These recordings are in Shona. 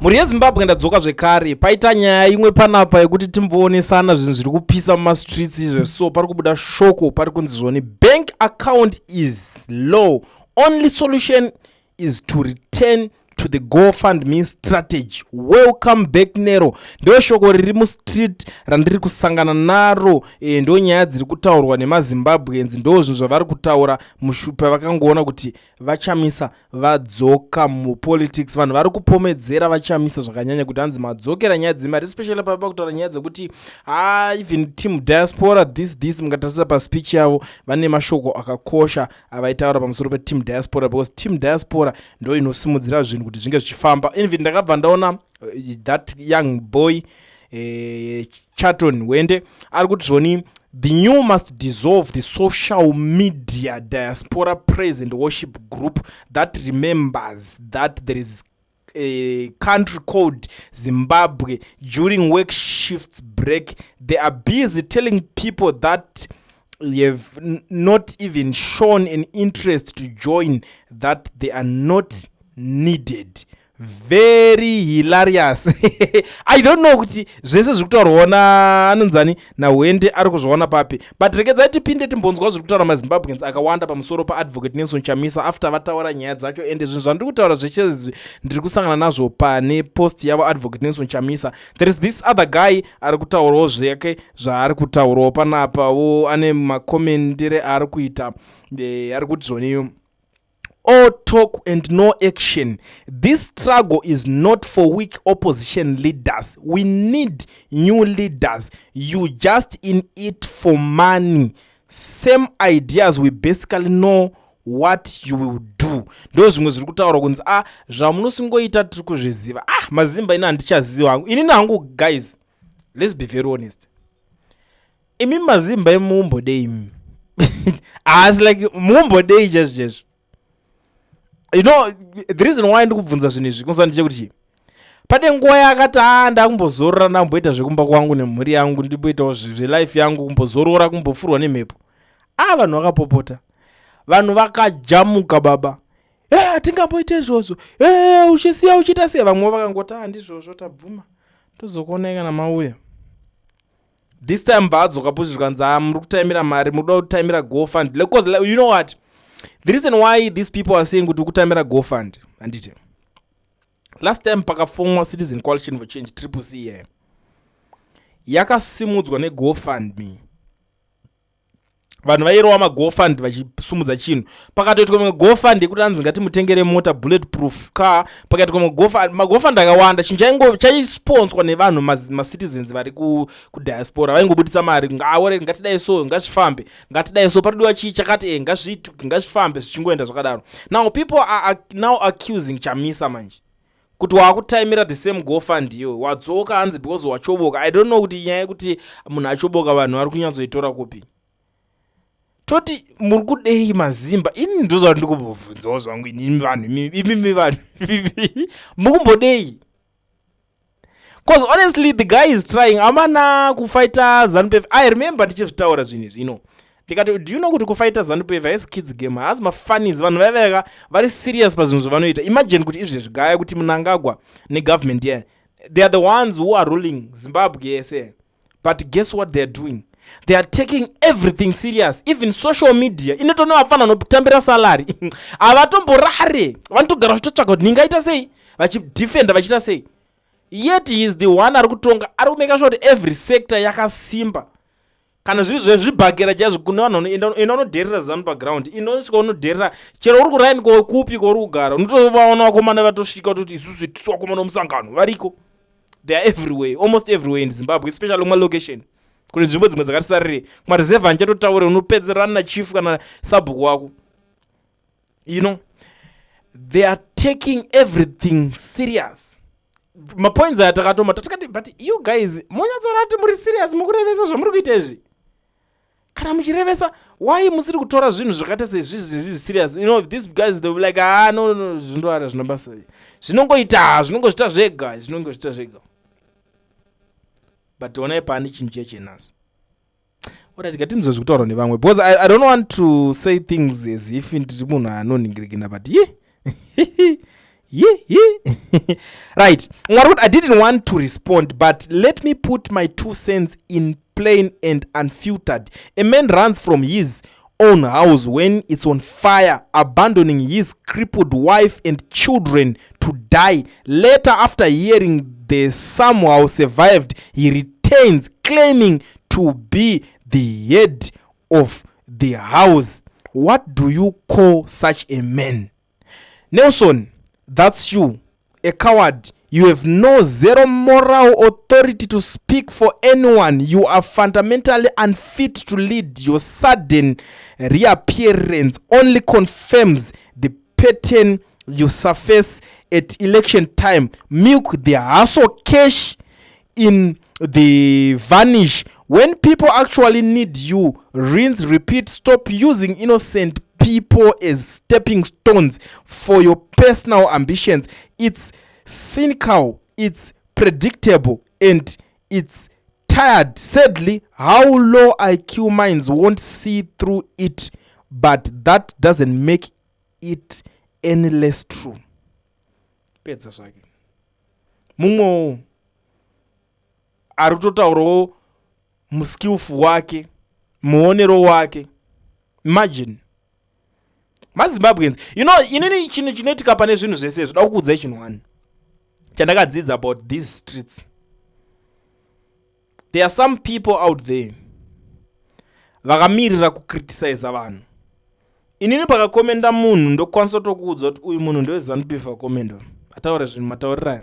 Mhuri yeZimbabwe, ndadzoka zvekare. Paita nyaya imwe panapa yekuti timboonesana zvinhu zviri kupisa mumastreets izvo. So pari kubuda shoko, pari kunzi zvoni bank account is low, only solution is to return to the GoFundMe strategy. Welcome back, Nero. Ndo shoko riri mustreet randiri kusangana naro. Ndo nyaya dziri kutaurwa nemaZimbabweans, ndo zvinhu zvavari kutaura pavakangoona kuti vaChamisa vadzoka mupolitics. Vanhu vari kupomedzera vaChamisa zvakanyanya kuti hanzi madzokera nyaya dzemari, especially pava kutaura nyaya dzekuti ha, even team diaspora, this. Mungatarisa paspeech yavo, vane mashoko akakosha avaitaura pamusoro peteam diaspora, because team diaspora ndo inosimudzira zvinhu kuti zvinge zvichifamba. Even ndakabva ndaona that young boy, Chaton Wende, ari kuti zvoni the new must dissolve the social media diaspora praise and worship group that remembers that there is a country called Zimbabwe during work shifts break. They are busy telling people that have not even shown an interest to join that they are not needed. Very hilarious. I don't know kuti zvese zviri kutaurwawo naanonzani naHwende ari kuzviona papi, but regedzai tipinde timbonzwa zviri kutaura maZimbabweans akawanda pamusoro paAdvocate Nelson Chamisa after vataura nyaya dzacho. Ende zvinhu zvandiri kutaura zvese izvi ndiri kusangana nazvo pane post yavo, Advocate Nelson Chamisa. There is this other guy ari kutaurawo zveke zvaari kutaurawo panapawo, ane makomendere aari kuita. Ari kuti zvoni all talk and no action. This struggle is not for weak opposition leaders. We need new leaders. You just in it for money, same ideas. We basically know what you will do. Ndo zvimwe zviri kutaurwa kunzi a zvamunosingoita tiri kuzviziva. Ah, maZimba, ini handichaziva hangu. Inini hangu, guys, let's be very honest, imi maZimba imumbodei imi? Asi like mumbodei chaizvo chaizvo? The reason why ndikubvunza zvinhu izvi kunosa ndechekuti chii, pane nguva yakati a ndakumbozorora, ndamboita zvekumba kwangu nemhuri yangu, ndimboitawo zvelife yangu, kumbozorora, kumbofurwa nemhepo. A, vanhu vakapopota, vanhu vakajamuka baba. E, hatingamboita izvozvo. E, uchisiya uchiita sei? Vamwe vakangoti, a, ndizvozvo, tabvuma, tozokuonai kana mauya. This time vaadzoka pushi, zvikanzi, a, muri kutaimira mari, muri kuda kutaimira GoFund, because you know what, the reason why these people are saying kuti kutaimira GoFund, handiti last time pakafomwa Citizen Coalition for Change, Triple C, yeah, yakasimudzwa neGoFundMe. Vanhu vairova maGoFund vachisumudza chinhu. Pakatoitwa maGoFund ekuti anzi ngatimutengere mota, bullet proof car. Pakaitwa maGoFund akawanda. Chinhu chaisponswa nevanhu, macitizens vari kudiaspora, vaingobudisa mari, ngaore, ngatidai so, ngazvifambe, ngatidai so, parodiwa chii chakati, e, ngazviitike, ngazvifambe, zvichingoenda zvakadaro. Now people are now accusing Chamisa manje kuti waakutaimira the same GoFund iwe wadzoka, hanzi because wachoboka. I don't know kuti nyaya yekuti munhu achoboka vanhu vari kunyatsoitora kupi. Toti muri kudei, maZimba? Ini ndozva ndikumbobvunzawo zvangu inini, vanhu imimi, vanhu mukumbodei? Because honestly, the guy is trying amana kufighta ZANU PF. I remember ndichizvitaura zvinhu izvi, ndikati, do you know kuti kufighta ZANU PF haisi kids game, haasi mafunnies? Vanhu vaiveka vari serious pazvinhu zvavanoita. Imagine kuti izvezvi gaya kuti Mnangagwa negovernment ye, they are the ones who are ruling Zimbabwe yese, but guess what they are doing? They are taking everything serious. Even social media inotonovapfana notambira salary, havatomborare, vanotogara vachitotsvaga kuti ningaita sei, vachidefenda, vachiita sei. Yet he is the one ari kutonga, ari kumeka sure kuti every sector yakasimba. Kana zviri zvezvibhakera chaizvo, kune vanhu enda unodherera ZANU paground, inosvika unodherera chero uri kuraini kupi kwauri kugara, unotovaona vakomana vatosvika kutoti isusu tisu vakomana vomusangano. Variko, they are everywhere, almost everywhere in Zimbabwe, especially kumalocation kune nzvimbo dzimwe dzakati sarire kumareserve. Handichatotaure, unopedzerana nachief kana sabhuku wako. They are taking everything serious. Mapoints aya takatoma tatikati, but you guys munyatsora kuti muri serious, mukurevesa zvamuri kuita izvi. Kana muchirevesa, why musiri kutora zvinhu zvakaita sezvizvi serious? These guys, they like, ah, no, zvindoara zvina basa, zvinongoita, zvinongozvita zvega, zvinongozvita zvega. But onai pani chinhu chechenasi. Alright, ngatinzwe zvekutaurwa nevamwe, because I don't want to say things as if ndiri munhu anonhingirikina, but ye ye ye. Right, mwari kuti, "I didn't want to respond, but let me put my two cents in plain and unfiltered. A man runs from his own house when it's on fire, abandoning his crippled wife and children to die. Later, after hearing they somehow survived, he returns claiming to be the head of the house. What do you call such a man? Nelson, that's you, a coward. You have no zero moral authority to speak for anyone. You are fundamentally unfit to lead. Your sudden reappearance only confirms the pattern: you surface at election time, milk the hustle cash in the vanish when people actually need you. Rinse, repeat. Stop using innocent people as stepping stones for your personal ambitions. It's cynical, it's predictable and it's tired. Sadly, how low IQ minds won't see through it, but that doesn't make it any less true." Pedza zvake. Mumwewo ari kutotaurawo muskillful wake, muonero wake. Imagine maZimbabweans. Inini chinhu chinoitika pane zvinhu zvese zvoda kukuudzai chinhu one chandakadzidza about these streets. There are some people out there vakamirira kucriticiza vanhu. Inini pakakomenda munhu, ndokwanisa kutokuudza kuti uyu munhu ndeweZANU PF. Akomenda, ataura zvinhu matauriro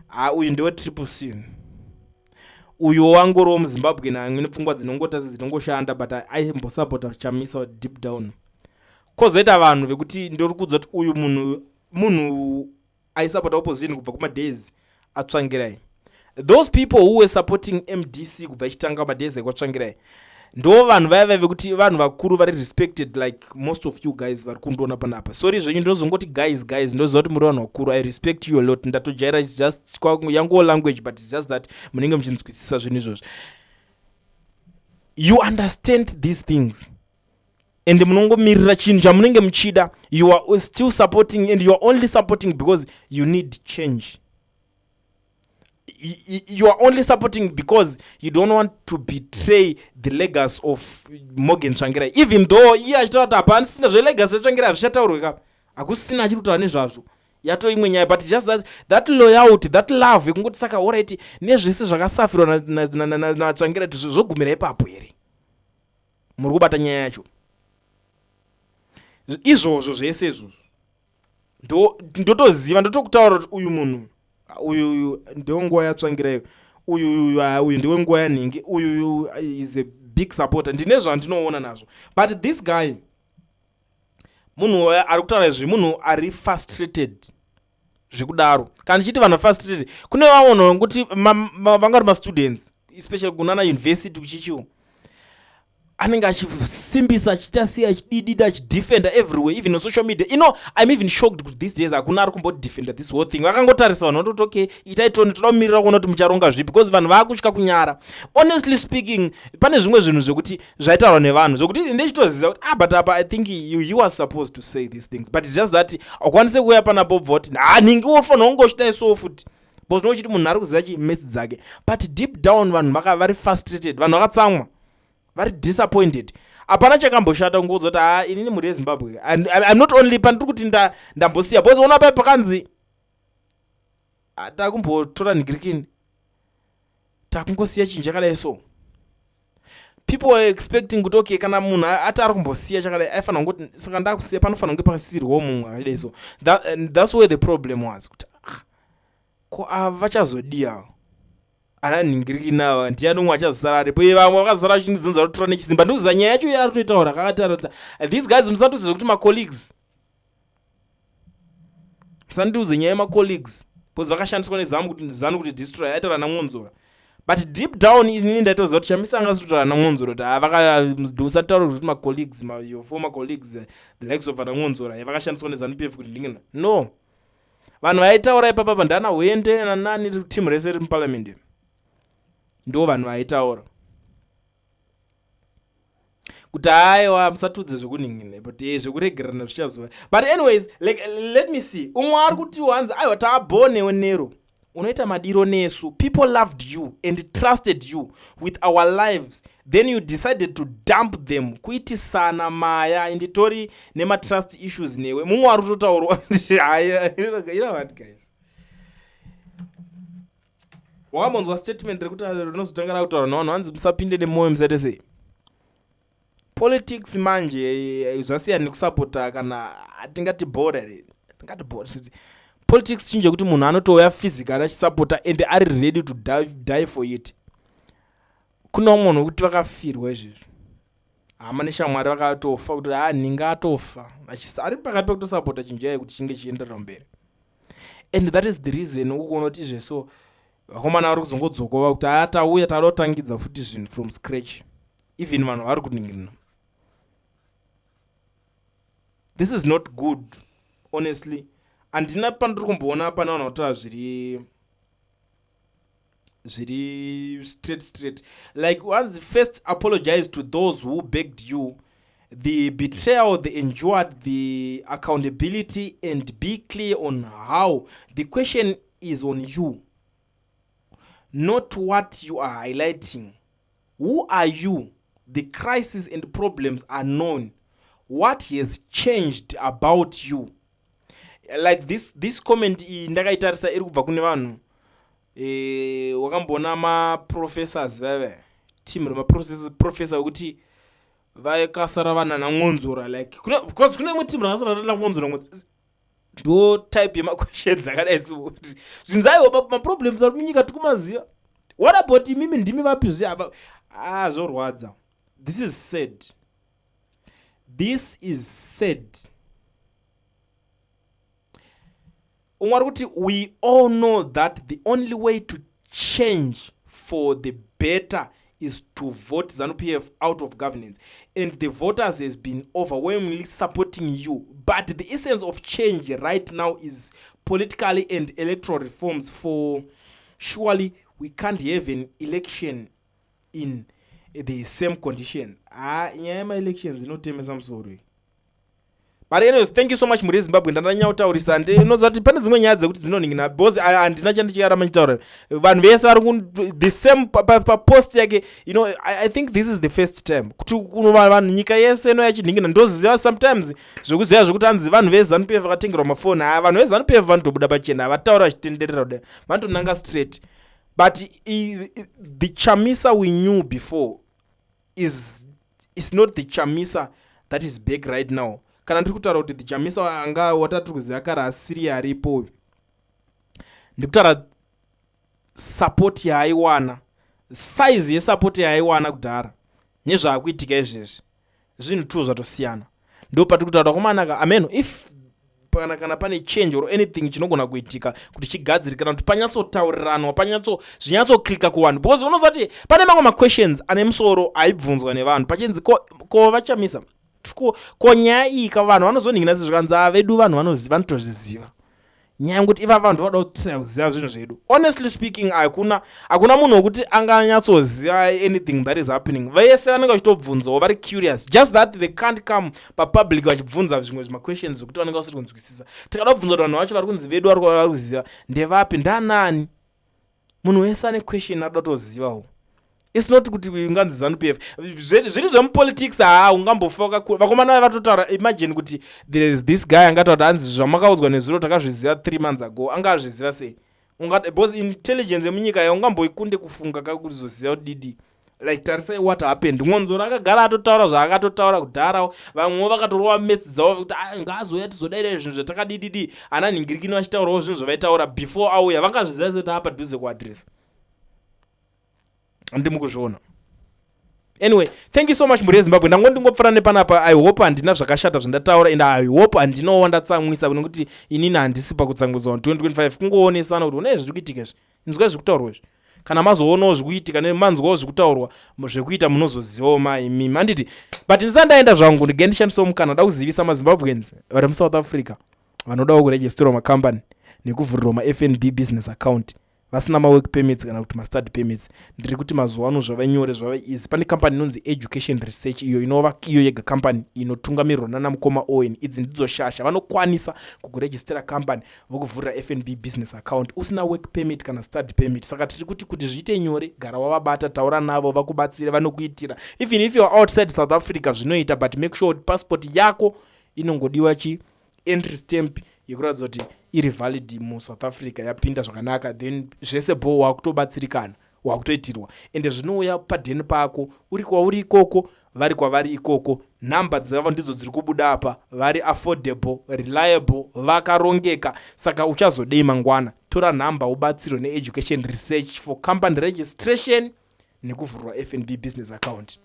ha, uyu ndewe Triple C, uyu wangoriwo muZimbabwe namwe nepfungwa dzinongota dzinongoshanda, but aimbosapota Chamisa deep down. Kwozoita vanhu vekuti ndori kuudza kuti uyu munhu, munhu aisapota opposition kubva kumadays aTsvangirai. Those people who were supporting MDC kubva ichitanga, madays ekwaTsvangirai, ndo vanhu vaya vaya vekuti vanhu vakuru vari respected, like most of you guys vari kundiona panapa. Sorry zvenyu, ndinozongoti guys, guys, ndoziva kuti muri vanhu vakuru. I respect you a lot. Ndatojaira, just yanguwo language, but it's just that munenge muchinzwisisa zvinhu izvozvo. You understand these things and munongomirira chinhu chamunenge muchida. You are still supporting and you are only supporting because you need change. You are only supporting because you don't want to betray the legacy of Morgan Tsvangirai, even though iye achitaura kuti hapanisina zvelegacy yeTsvangirai, hazvichataurwe ka, hakusina achiri kutaura nezvazvo, yato imwe nyaya. But just that loyalty, that love yekungoti saka alright, nezvese zvakasafirwa naTsvangirai, zvogumira ipapo here? Muri kubata nyaya yacho? Izvozvo zvese izvozvo ndotoziva, ndotokutaura kuti uyu munhu uyu, uyu ndewenguva yaTsvangirai, uyu uyu uyu ndewenguva yanhingi, uyu is a big supporter. Ndine zvandinoona nazvo. But this guy, munhu ari kutaura izvi, munhu ari frustrated zvekudaro. Kana ndichiti vanhu frustrated, kune vamwe vanhu vekuti vangari mastudents, especially kunana university kuchichiwo, anenge achisimbisa, achiita achididida, achidefenda everywhere, even on social media. I'm even shocked kuti these days hakuna ari kumbodefenda this whole thing. Vakangotarisa vanhu vanototi, "Okay, itai toni, toda kumirira kuona kuti mucharonga zvipi," because vanhu vaakutya kunyara. Honestly speaking, pane zvimwe zvinhu zvekuti zvaitaurwa nevanhu zvekuti ndechitoziva kuti, ah, but apa I think you are supposed to say these things, but it's just that ukwanise kuuya panapo bva kuti, "Ha, nhingi wofanira kunge uchidai so futi," because unochiti munhu ari kuziva chimesi dzake. But deep down vanhu vari frustrated, vanhu vakatsamwa, vari disappointed. Hapana chakamboshata kungoudza kuti, "Ha, inini mhuri yeZimbabwe, I'm not only pandiri kuti ndambosiya," because ona pai pakanzi, "Ah, takumbotora nhingirikini, takungosiya chinhu chakadai." So people were expecting kuti, okay, kana munhu ati ari kumbosiya chakadai, aifanira kungoti, "Saka ndakusiya, panofanira kunge pakasiyirwawo mumwe akadai." So that's where the problem was, kuti, ah, ko ava vachazodiyawo ana nhingirikini ava? Ndiani umwe achazosara aripo? Iye vamwe vakazara vachinzonza kutora nechisimba. Ndikuziva nyaya yacho yaari kutoitaura kakataura kuti these guys, musandiudze kuti macolleagues, musandiudze nyaya yemacolleagues, because vakashandiswa neZANU kuti ZANU kuti destroy. Aitaura naMwonzora, but deep down inini ndaitoziva kuti Chamisa angasitotaura naMwonzora kuti usataura kuti macolleagues, your former colleagues, the likes of ana Mwonzora, vakashandiswa neZANU PF kuti ndinge no. Vanhu vaitaura ipapapa ndana Hwende nanani, timu rese riri muparliament, ndo vanhu vaitaura. Kuti haiwa, musatudze zvekuningina, but zvekuregerana zvichazova. But anyways, like, let me see. Umwe ari kuti wanzi, "Aiwa, taabonewe nero, unoita madiro nesu. People loved you and trusted you with our lives, then you decided to dump them. Kuitisana maya, inditori nematrust issues newe." Mumwe ari kutotaurwa. You know what, guys, wakambonzwa statement rekuti rinozotanga rakutaura nevanhu, vanzi musapinde nemwoyo, musaite sei. Politics manje zvasiyana nekusapota kana hatingati bhora here, tingati bhora. Politics chinje kuti munhu anotouya physically achisapota and ari ready to die for it. Kune vamwe vanhu vekuti vakafirwa izvezvi, hama neshamwari vakatofa, kuti ha, nhinga atofa, ari pakati pekutosapota chinhu chaiye kuti chinge chienderera mberi. And that is the reason ukuona kuti izveso vakomana vari kuzongodzokova kuti haa, tauya, tada kutangidza futi zvinhu from scratch. Even vanhu vari kuningirina. This is not good, honestly. Handina pandiri kumboona pane vanhu vataura zviri straight straight, like once first apologize to those who begged you, the betrayal they endured, the accountability, and be clear on how the question is on you, not what you are highlighting. Who are you? The crisis and problems are known. What has changed about you? Like this comment iyi ndakaitarisa, iri kubva kune vanhu wakamboona maprofessors vaive team remaprofessor wekuti vakasara vanana Mwonzora, like because kune imwe team rakasara rana Mwonzora. Ndo type yemaquestions akadai so, kuti zvinzi aiwa, maproblems ari munyika tikumaziva, what about imimi? Ndimi vapi zve apa? Ah, zvorwadza. This is sad, this is sad. Umwe ari kuti, "We all know that the only way to change for the better is to vote ZANU-PF out of governance, and the voters has been overwhelmingly supporting you. But the essence of change right now is politically and electoral reforms, for surely we can't have an election in the same condition." Ah, nyaya yemaelections inotemesa musoro iyi. But anyways, thank you so much, mhuri yeZimbabwe. Ndandanyanya kutaurisa. Ndinoziva kuti pane dzimwe nyaya dzekuti dzinoningina because handina chandichiramba ndichitaura. Vanhu vese vari the same papost yake. I think this is the first time kuti kuno vanhu nyika yese ino yachinhingina. Ndoziva sometimes zvekuziva zvekuti hanzi vanhu veZANU PF vakatengerwa mafoni. Ha, vanhu veZANU PF vanotobuda pachena, havataura vachitenderera kudai, vanotonanga straight. But the Chamisa we knew before is not the Chamisa that is back right now. Kana ndiri kutaura kuti the Chamisa anga watatiri kuziva kare asiri aripo, ndikutaura support yaaiwana, size yesupport yaaiwana kudhara nezvaakuitika izvezvi, zvinhu tu zvatosiyana. Ndo patiri kutaura komanaka ameno if kana pane change or anything chinogona kuitika kuti chigadziri, kana kuti panyatsotauriranwa, panyatso zvinyatsoklika kuvanhu, because unoziva kuti pane mamwe maquestions ane musoro aibvunzwa nevanhu pachinzi ko vaChamisa, ko nyaya iyi ka, vanhu vanozoningina sezvikanzi a vedu vanhu vanoziva, vanotozviziva nyaya yekuti ivava vanhu vanoda kutsaya kuziva zvinhu zvedu. Honestly speaking, hakuna munhu wekuti anganyatsoziva anything that is happening. Vese vanenge vachitobvunzawo, vari curious, just that they can't come papublic vachibvunza zvimwe zvimaquestions zvekuti vanenge vasiri kunzwisisa. Tikada kubvunza kuti vanhu vacho vari kunzi vedu vari kuziva ndevapi, ndanani, munhu wese ane question arida kutozivawo. It's not kuti unganzi ZANU PF zviri zvemupolitics. Haa, ungambofa vakomana vatotaura. Imagine kuti there is this guy angataura kuti hanzi zvamakaudzwa nezuro takazviziva 3 months ago. Angazviziva sei? Because intelligence yemunyika yaungamboikunde kufunga kakuzoziva kudidi. Like, tarisai what happened. Mwonzoro akagara atotaura zvaakatotaura kudhara. Vamwewo vakatorova metsi dzavo kuti, "Ah, ngaazouya tizodaira zvinhu zvatakadididi." Ana nhingirikini vachitaurawo zvinhu zvavaitaura before auya. Vangazviziva sekuti apadhuze kuadresa? Handimi kuzviona. Anyway, thank you so much, mhuri yeZimbabwe. Ndango ndingopfuura nepanapa. I hope handina zvakashata zvandataura, and I hope handinawo wandatsamwisa, nekuti inini handisi pakutsamwisa. 2025 kungoonesana kuti onai zviri kuitika izvi, inzwai zviri kutaurwa izvi. Kana mazoonawo zviri kuitika, nemanzwawo zviri kutaurwa, zvekuita munozozivawo maimimi, handiti? But ndisati ndaenda zvangu, ndige ndishandisawo mukana da kuzivisa maZimbabweans vari muSouth Africa vanodawo kuregisterwa makambani nekuvhurirwa maFNB business account. Vasina mawork permits kana kuti mastudy permits, ndiri kuti mazuva ano zvava nyore, zvava easy. Pane kambani inonzi Education Research, iyo inova iyo yega kambani inotungamirirwa nana mukoma Owen. Idzi ndidzo shasha, vanokwanisa kukurejistera kambani, vokuvhurira FNB business account usina work permit kana study permit. Saka tiri kuti zviite nyore, gara wavabata, taura navo vakubatsire, vanokuitira. Even if you are outside South Africa, zvinoita, but make sure kuti passport yako inongodiwa chi entry stamp yekuratidza kuti iri valid muSouth Africa, yapinda zvakanaka, then zvese bo, wakutobatsirikana, wakutoitirwa. Ende zvinouya padheni pako, uri kwauri ikoko, vari kwavari ikoko. Nhamba dzavo ndidzo dziri kubuda apa. Vari affordable, reliable, vakarongeka. Saka uchazodei mangwana? Tora nhamba ubatsirwe neEducation Research for company registration nekuvhurwa FNB business account.